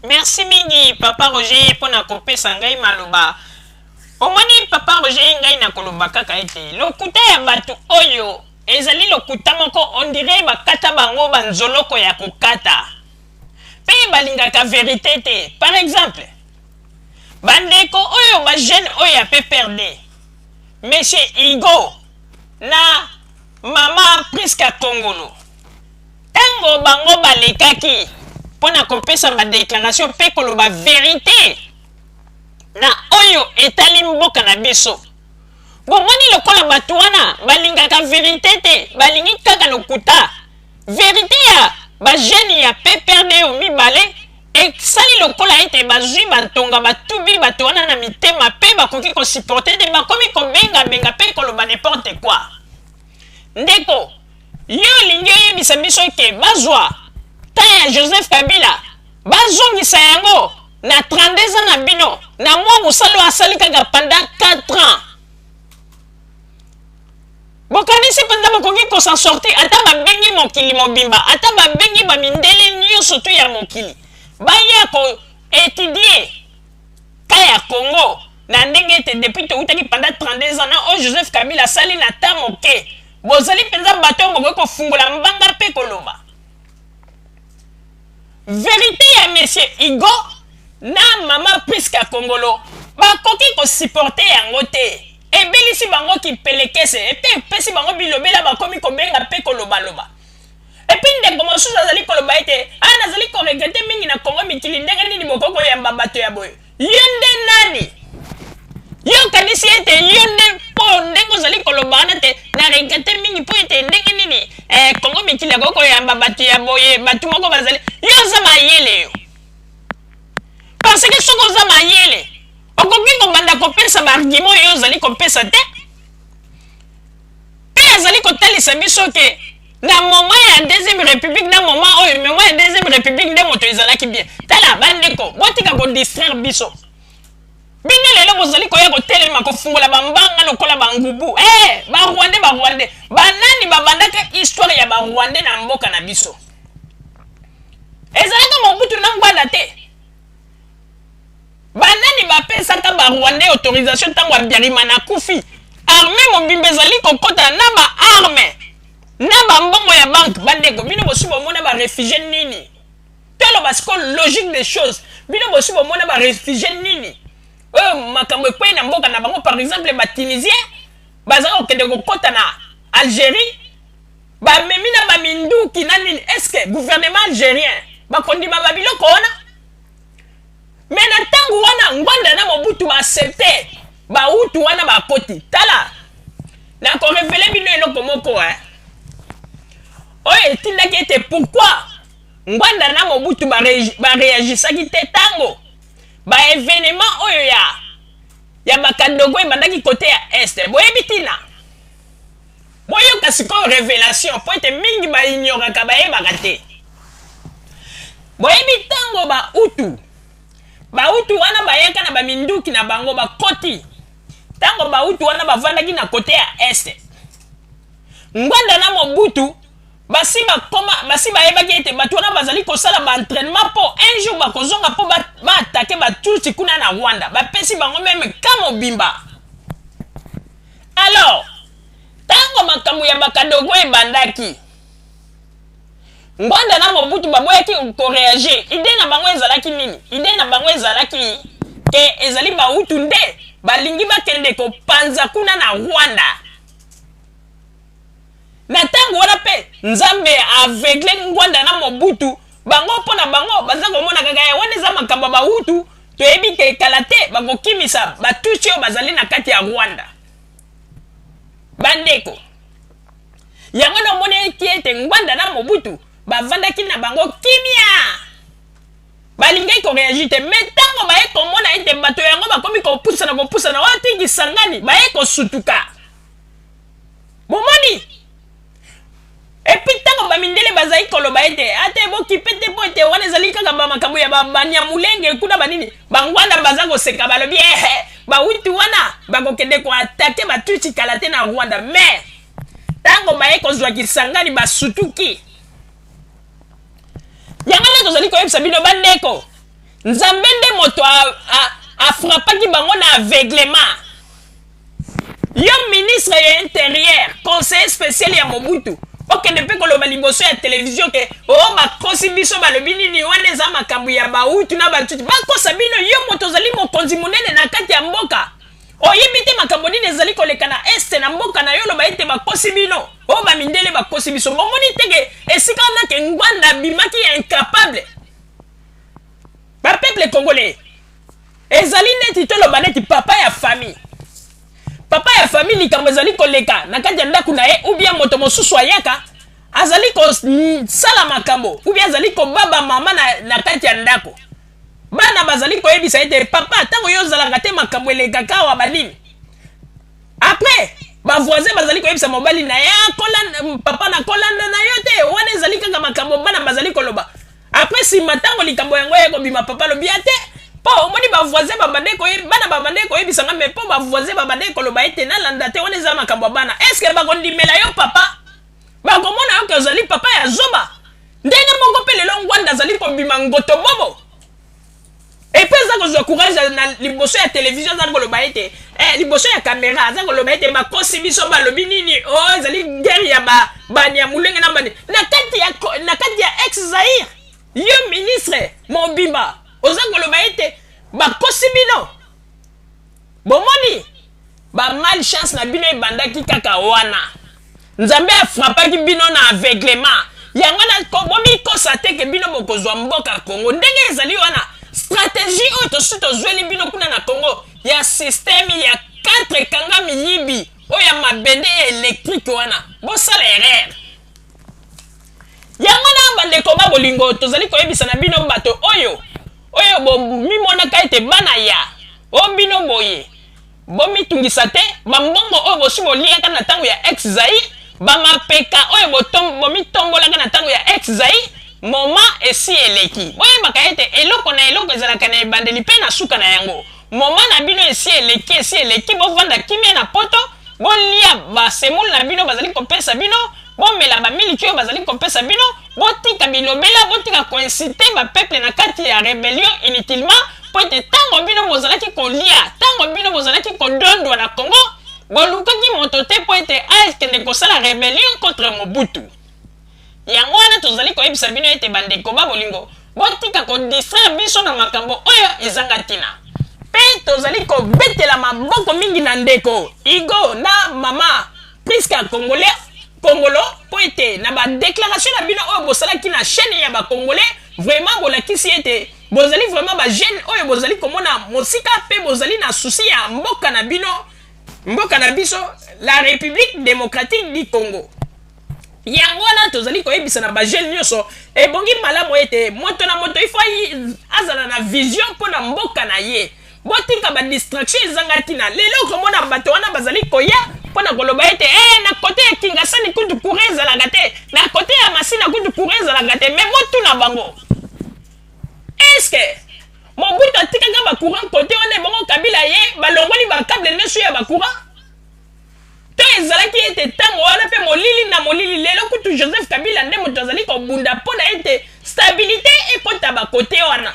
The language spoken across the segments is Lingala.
Merci mingi papa Roger mpo na kopesa ngai maloba. Omoni papa Roger, ngai nakoloba kaka ete lokuta ya bato oyo ezali lokuta moko on dirait bakata bango banzoloko ya kokata mpe balingaka verite te. Par exemple, bandeko oyo ba jeune oyo ya PPRD, monsieur Hugo na mama Prisca Kongolo, Tango bango balekaki mpo na kopesa ba declaration mpe koloba verite na oyo etali mboka na biso, bomoni lokola bato wana balingaka verite te, balingi kaka lokuta. Verite ya ba jeunes ya PPRD oyo mibale esali lokola ete bazwi bantonga, batubi bato wana na mitema mpe bakoki ko supporter te, bakomi kobenga benga mpe koloba n'importe quoi. Ndeko, yo olingi oyebisa biso ke bazwa temps ya Joseph Kabila bazongisa yango na 32 ans na bino na mwa mosala oyo asali kaka pendant 4 ans? Bokanisi mpenza bokoki ko s'en sortir? Ata babengi mokili mobimba, ata babengi ba mindele nyonso tu ya mokili baya ko etudier cas ya Congo na ndenge ete depuis towutaki pendant 32 ans na oyo Joseph Kabila asali na temps moke, bozali mpenza bato oyo bokoki kofungola mbanga mpe koloba verite ya monsieur Hugo na mama Prisca Kongolo? Bakoki kosupporter yango te. Ebelisi bango kipelekese mpe epesi bango bilobela, bakomi kobenga mpe kolobaloba. Et puis ndeko mosusu azali koloba ete ah, nazali ko regretter mingi na Congo mikili, ndenge nini bokoki koyamba bato ya boye? Yo nde nani? Yo okanisi ete yo nde mpo ndenge ozali koloba wana te na regrete mingi mpo ete ndenge nini eh, Congo mikili akoki koyamba bato ya boye, bato moko bazali. Yo oza mayele yo? Parce que soki oza mayele, okoki kobanda kopesa ba argument oyo ozali kopesa te. Mpe azali kotalisa biso ke na moment ya deuxième république, na moment oyo, moment ya deuxième république nde moto ezalaki bien. Tala bandeko, botika kodistraire biso. Bino lelo bozali koya kotelema kofungola bambanga lokola bangubu. Eh, barwandais, barwandais banani babandaka histoire ya barwandais na mboka na biso? Ezalaka Mobutu na Ngbanda te. Banani bapesaka ba rwandais autorisation ntango Habyarimana akufi? Armee mobimba ezali kokota na ba armes na ba mbongo ya banque. Bandeko, bino bosi bomona ba refugies nini? Toloba sikoyo logique des choses. Bino bosi bomona ba refugies nini oyo makambo ekwei na mboka na bango? Par exemple, ba Tunisiens baza kokende kokota na Algérie, bamemi na baminduki na nini. Est ce que gouvernement algérien bakondima babiloko wana? Mais na ntango wana Ngbanda na Mobutu baaccepte Bahutu wana bakoti. Tala, nakorevele bino eloko moko eh, oyo etindaki ete pourquoi Ngbanda na Mobutu bareagisaki te ntango baevenement oyo ya bakadogo ebandaki kote ya este. Boyebi ntina? Boyoka sikoyo revelation, mpo ete mingi baignoraka, bayebaka te. Boyebi ntango Bahutu, Bahutu wana bayaka na baminduki na bango bakoti, ntango Bahutu wana bavandaki na kote ya este, Ngbanda na Mobutu basi bakoma, basi bayebaki ete bato wana bazali kosala ba entraînement mpo un jour bakozonga mpo baattaquer Batutsi kuna na Rwanda. Bapesi bango meme ka mobimba. Alors ntango makambo ya bakadogo ebandaki, Ngbanda na Mobutu baboyaki koreagir. Idee na bango ezalaki nini? Idee na bango ezalaki ke ezali Bahutu nde balingi bakende kopanza kuna na Rwanda. Na ntango wana mpe Nzambe aveugle Ngbanda na Mobutu. Bango mpo na bango baza komona kaka ya wana eza makambo ya Bahutu, toyebi ke kala te bakokimisa Batutsi oyo bazali na kati ya Rwanda. Bandeko, yango na omonaki ete Ngbanda na Mobutu bavandaki na bango kimia, balingaki koreagir te. Me ntango baye komona ete bato yango bakomi kopusana kopusana oyo ti Kisangani, baye kosutuka. Bomoni? Et puis ntango bamindele bazali koloba ete ate bokipe te mpo ete wana ezali kaka bamakambo ya banyamulenge kuna banini, Bangwanda baza koseka, balobi ehe, Bahutu wana bakokende koattaquer Batutsi kala te na Rwanda. Mais ntango baye kozwa Kisangani, basutuki. Yango nde tozali koyebisa bino bandeko. Nzambe nde moto afrapaki bango na aveuglement. Yo ministre ya interieur, conseiller spécial ya Mobutu, okende mpe koloba liboso ya televizio ke o oh, bakosi biso, balobi nini wana, eza makambo ya Bahutu na Batuti. Bakosa bino? Yo moto ozali mokonzi monene na kati ya mboka, oyebi te makambo nini ezali koleka na est na mboka na yo, oloba ete bakosi bino, oyo bamindele bakosi biso? Bomoni teke esika wana ke Ngbanda abimaki ya incapable. Bapeuple congolais, ezali neti toloba neti papa ya famille. Papa ya famille, likambo ezali koleka na kati ya ndako na ye, ou bien moto mosusu ayaka, azali kosala makambo, ou bien azali kobaba mama na kati ya ndako, bana bazali koyebisa ete: "Papa, ntango yo ozalaka te, makambo elekaka awa banini." Après, bavoisin bazali koyebisa mobali na ye: "Papa, nakolanda na yo te, wana ezali kaka makambo bana bazali koloba." Après, nsima, ntango likambo yango ye kobima, papa alobi ya te, mpo omoni bavoisin babande, bana babande koyebisanga, mais mpo bavoisin babande koloba ete nalanda te, wana eza makambo ya bana. Est-ce bakondimela yo papa? Bakomona yo ke ozali papa ya zoba. Ndenge moko mpe lelo Ngbanda azali kobima ngoto bobo, et puis aza kozwa courage na liboso ya televizio, aza koloba ete liboso ya kamera, aza koloba ete bakosi biso, balobi nini, o oh, ezali guerre ya Banyamulenge na bani na kati ya ex Zaire. Yo ministre mobimba oza koloba ete bakosi bino. Bomoni bamalchance na bino ebandaki kaka wana. Nzambe afrapaki bino na aveuglement. Yango na bomikosa te ke bino bokozwa mboka Kongo ndenge ezali wana. Stratégie oyo tosi tozweli bino kuna na Kongo ya système ya 4 kanga miyibi oyo ya mabende ya électrique wana, bosala erreur. Yango na bandeko ba bolingo, tozali koyebisa na bino, bato oyo bomimonaka ete bana ya o bino boye, bomitungisa te. Bambongo oyo bosi boliaka na ntango ya ex Zaire, bamapeka oyo bomitombolaka na ntango ya ex Zaire, moma esi eleki. Boyebaka ete eloko na eloko ezalaka na ebandeli mpe na suka na yango. Moma na bino esi eleki, esi eleki. Bovanda kimia na Poto, bolia basemoule na bino bazali kopesa bino, bomela bamiliki oyo bazali kopesa bino. Botika bilobela, botika koinciter bapeuple na kati ya rébellion inutilement, mpo ete ntango bino bozalaki kolia, ntango bino bozalaki kodondwa na Congo, bolukaki moto te mpo ete akende kosala rébellion contre Mobutu. Yango wana tozali koyebisa bino ete, bandeko ba bolingo, botika kodistraire biso na makambo oyo ezanga ntina. Mpe tozali kobetela maboko mingi na ndeko Igo na mama Priska Congolais Kongolo, mpo ete na badéclaration na bino oyo bosalaki na chaîne ya Bacongolais, vraiment bolakisi ete bozali vraiment bajeune oyo bozali komona mosika mpe bozali na souci ya mboka na bino, mboka na biso, la République démocratique du Congo. Yango wana tozali koyebisa na bajeune nyonso, ebongi malamu ete moto na moto ifo azala na vision mpo na mboka na ye. Botika badistraction ezanga ntina. Lelo okomona bato wana bazali koya mpo na koloba ete na côté ya Kingasani kutu courant ezalaka te, na côté ya Masina kutu courant ezalaka te. Mais botuna bango: est-ce Mobutu atikaka bacourant côté wana? Ebongo Kabila ye balongoli bacâble nyonso ya bacourant to ezalaki ete ntango wana mpe molili na molili? Lelo kutu Joseph Kabila nde moto azali kobunda mpo na ete stabilité ekɔta bacôté wana.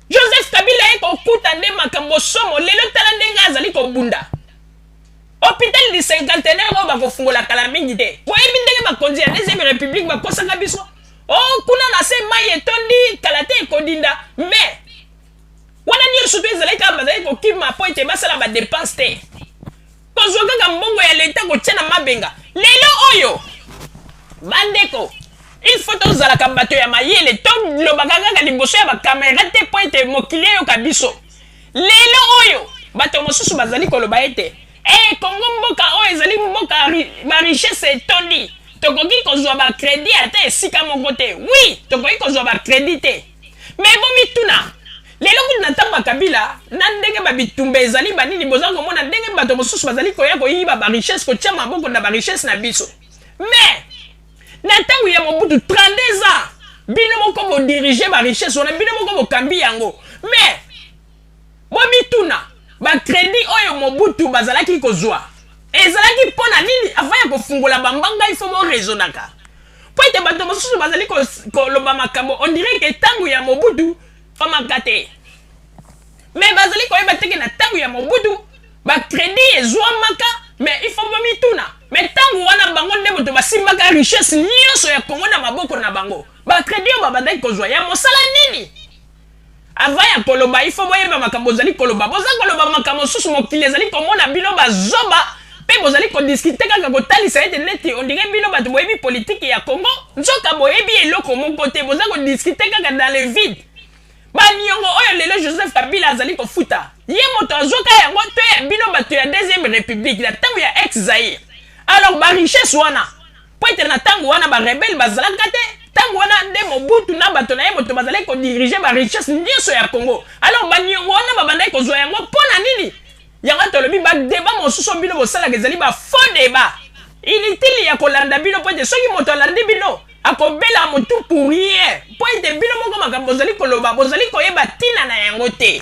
Joseph Kabila ye kokuta nde makambo somo. Lelo tala ndenge azali kobunda. Hôpital du Cinquantenaire oyo bakofungola kala mingi te. Boyebi ndenge bakonzi ya Deuxième République bakosaka biso: o oh, kuna na se mai etondi, kala te ekodinda. Mais wana nyonso to ezalaki kaka bazali kokima mpo ete basala badépenses te, kozwa kaka mbongo ya leta kotia na mabenga. Lelo oyo, bandeko, il faut tozalaka bato ya mayele. Tolobaka kaka liboso ya bakamera te mpo ete mokili eyoka biso. Lelo oyo bato mosusu bazali koloba ete Kongo, mboka oyo ezali mboka barichesse etondi, tokoki kozwa bacrédit ata esika moko te. Oui, tokoki kozwa bacrédit te, mais bomituna: lelo kutu na ntango ya Kabila, na ndenge babitumba ezali banini, boza komona ndenge bato mosusu bazali koya koyiba barichesse, kotia maboko na barichesse na biso. Mais na ntango ya Mobutu, 32 ans, bino moko bodiriger barichesse wana, bino moko bokambi yango. Mais bomituna: bacrédit oyo Mobutu bazalaki kozwa ezalaki mpo na nini? Avant ya kofungola bambanga, il faut boraisonnaka. Mpo ete bato mosusu bazali koloba makambo on dirait que ntango ya Mobutu famaka te, mais bazali koyeba te que na ntango ya Mobutu bacrédit ezwamaka. Mais il faut bomituna, mais ntango wana bango nde moto basimbaka richesse nyonso ya Kongo na maboko na bango, bacrédit oyo babandaki kozwa ya mosala nini? Avant ya koloba, il faut boyeba makambo ozali koloba. Boza koloba makambo mosusu, mokili ezali komona bino bazoba, mpe bozali kodiscuter kaka kotalisa ete neti on dirait bino bato boyebi politike ya Congo, nzoka boyebi eloko moko te. Boza kodiscuter kaka dans le vide. Baniongo oyo lelo Joseph Kabila azali kofuta, ye moto azwaka yango to ya bino bato ya Deuxième République na ntango ya ex Zaire? Alors barichesse wana, po ete na ntango wana barebelles bazalaka te, ntango wana nde Mobutu na bato na ye moto bazalaki kodiriger barichesse nyonso ya Congo. Alors baniongo wana babandaki kozwa yango mpo na nini? Yango tolobi, badébats mosusu bino bosalaka ezali bafaux débat, inutile ya kolanda bino, mpo ete soki moto alandi bino akobela motu pour rien, mpo ete bino moko makambo bozali koloba, bozali koyeba ntina na yango te.